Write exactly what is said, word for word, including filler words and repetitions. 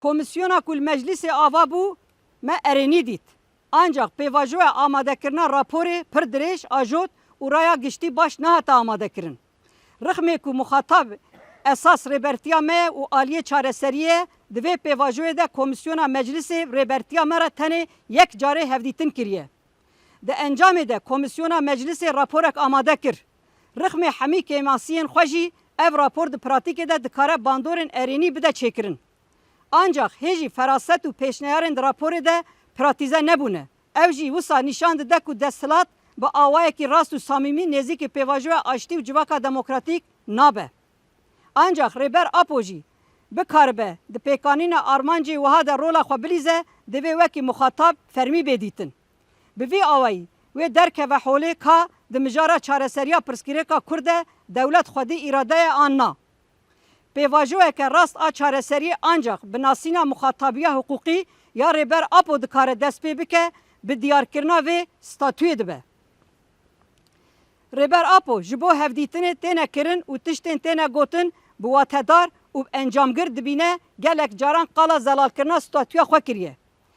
Komîsyona ku li meclîsê ava bû, me erênî dît. Ancax pêvajoya amadekirina raporê pir dirêj, ajot û raya giştî baş nehate amadekirin. Rixmê ku muxatab esas rêbertiya me ye û aliyê çareseriyê ye, di vê pêvajoyê de komîsyona meclîsê rêbertiya me re tenê yek carê hevdîtin kiriye. Di encamê de komîsyona meclîsê raporek amade kir. Rixmê hemî kêmasiyên xwe jî ev rapor di pratîkê de dikare bandorên erênî bide çêkirin. Ancax hê jî feraset û pêşneyarên di raporê de pratîze nebûne. Ew jî wisa nîşan dide ku desthilat bi awayekî rast û samîmî nêzîkî pêvajoya aştî û civaka demokratîk nabe. Ancax Rêber Apo jî bikaribe di pêkanîna armancê wiha de rola xwe bilîze, divê wekî muxatab fermî bê dîtin. Bi vî awayî wê derkeve holê ka di mijara çareseriya pirsgirêka Kurd de dewlet xwedî îrade ye an na. Pêvajoyeke rast a çareseriyê ancax bi nasîna muxatabiya hiqûqî ya Rêber Apo dikare dest pê bike, bi diyarkirina vê statûyê dibe. Rêber Apo ji bo hevdîtinê têne kirin û tiştên têne gotin bi watedar û bi encamgir dibîne, gelek caran qala zelalkirina statûya xwe kiriye.